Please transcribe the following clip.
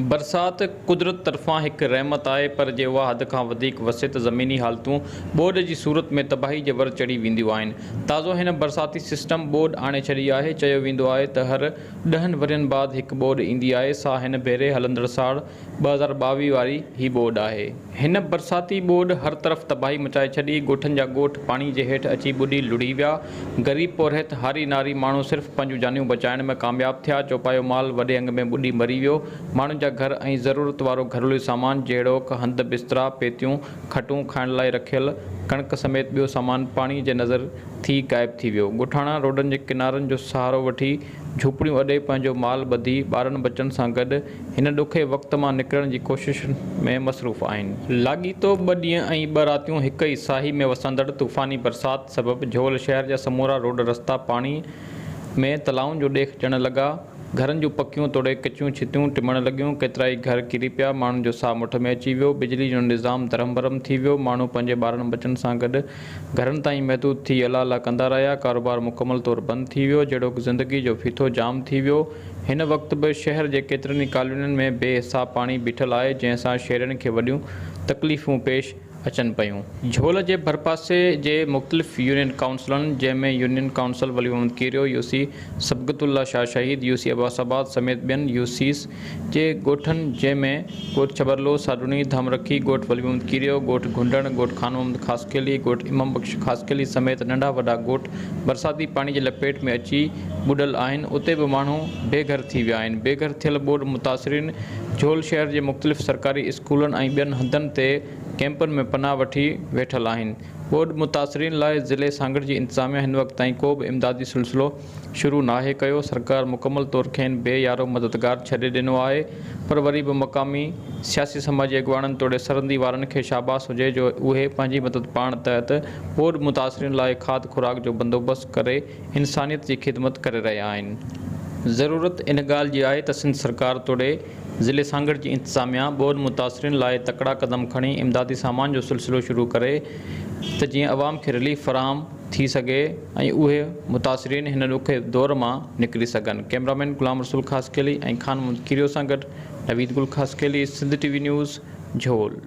برسات قدرت طرفان هڪ رحمت آهي پر جي اها حد کان وڌيڪ وسي ته زميني حالتون ٻوڏ جي صورت ۾ تباهي جي ور چڙهي وينديون آهن. تازو هن برساتي سسٽم ٻوڏ آڻي ڇڏي آهي. چيو ويندو آهي ته هر ڏهن ورهين بعد هڪ ٻوڏ ايندي آهي سا هن ڀيري هلندڙ سال 2022 واري هي ٻوڏ آهي. هن برساتي ٻوڏ هر طرف تباهي مچائي ڇڏي، ڳوٺن جا ڳوٺ پاڻي جي هيٺ اچي ٻڏي لڙهي ويا، غريب پورهيت، هاري ناري ماڻهو صرف پنهنجون جانيون بچائڻ ۾ ڪامياب ٿيا، چوپايو مال وڏي انگ ۾ ٻڏي مري ويو، ماڻهن جا گهر ۽ ضرورت وارو گهريلو سامان جهڙوڪ هنڌ بسترا، پيتيون، کٽون، کائڻ لاء رکيل ڪڻڪ سميت ٻيو سامان پاڻي جي نظر ٿي غائب ٿي ويو، ڳوٺاڻا روڊن جي ڪنارن جو سهارو وٺي جهوپڙيون اڏي پنهنجو مال ٻڌي ٻارن ٻچن سان گڏ هن ڏکئي وقت مان نڪرڻ جي ڪوششن ۾ مصروف آهن. لاڳيتو ٻه ڏينهن ۽ ٻه راتيون هڪ ئي ساهي ۾ وسندڙ طوفاني برسات سبب جهول شهر جا سمورا روڊ رستا پاڻي ۾ تلائن جو ڏيک ڏيڻ لڳا، گهرن جون پڪيون توڙي ڪچيون ڇتيون ٽمڻ لڳيون، ڪيترائي گهر ڪري پيا، ماڻهن جو ساهه مٺ ۾ اچي ويو، بجلي جو نظام درهم برهم ٿي ويو، ماڻهو پنهنجي ٻارن ٻچن سان گڏ گهرن تائين محدود ٿي الله الله ڪندا رهيا، ڪاروبار مڪمل طور بند ٿي ويو، جهڙوڪ زندگي جو ڦيٿو جام ٿي ويو، هن وقت به شهر جي ڪيترن ئي ڪالونين ۾ بي حساب پاڻي بيٺل آهي، جنهن سان شهرين کي وڏيون تڪليفون پيش اچن پيون. جهول جي ڀرپاسي جي مختلف يونين ڪائونسلن جنهن ۾ union council Wali Muhammad Kerio, U C Sibghatullah Shah Shaheed, U C Abbasabad سميت ٻين يو سيز جي ڳوٺن جنهن ۾ ڳوٺ ڇٻرلو، ساڏوڻي، ڌامرکي، ڳوٺ ولي محمد ڪيريو، ڳوٺ گهنڊڻ، ڳوٺ خان محمد خاصخيلي، ڳوٺ امام بخش خاصخيلي سميت ننڍا وڏا ڳوٺ برساتي پاڻي جي لپيٽ ۾ اچي ٻڏل آهن اتي به ماڻهو بي گهر ٿي ويا آهن بي گهر ٿيل ٻوڏ متاثرين جهول شهر جي مختلف سرڪاري اسڪولن ۽ ٻين هنڌن تي ڪئمپن ۾ پناهه وٺي ويٺل آهن ٻوڏ متاثرين لاء ضلعي سانگهڙ جي انتظاميا هن وقت تائين ڪو به امدادي سلسلو شروع ناهي ڪيو سرڪار مڪمل طور کين بي يارو مددگار ڇڏي ڏنو آهي پر وري به مقامي سياسي سماجي اڳواڻن توڙي سرندي وارن کي شاباس هجي جو اهي پنهنجي مدد پاڻ تحت ٻوڏ متاثرين لاء کاڌ خوراڪ جو بندوبست ڪري انسانيت جي خدمت ڪري رهيا آهن. ضرورت ان ڳالهه جي آهي ته سنڌ سرڪار توڙي ضلعي سانگهڙ جي انتظاميا ٻوڏ متاثرين لاء تڪڙا قدم کڻي امدادي سامان جو سلسلو شروع ڪري ته جيئن عوام کي رليف فراهم ٿي سگهي ۽ اهي متاثرين هن ڏکئي دور مان نڪري سگهن. ڪئميرامين غلام رسول خاصخيلي ۽ خان محمد کيريو سان گڏ Naveed Gul Khaskheli, Sindh T V news, Jhol.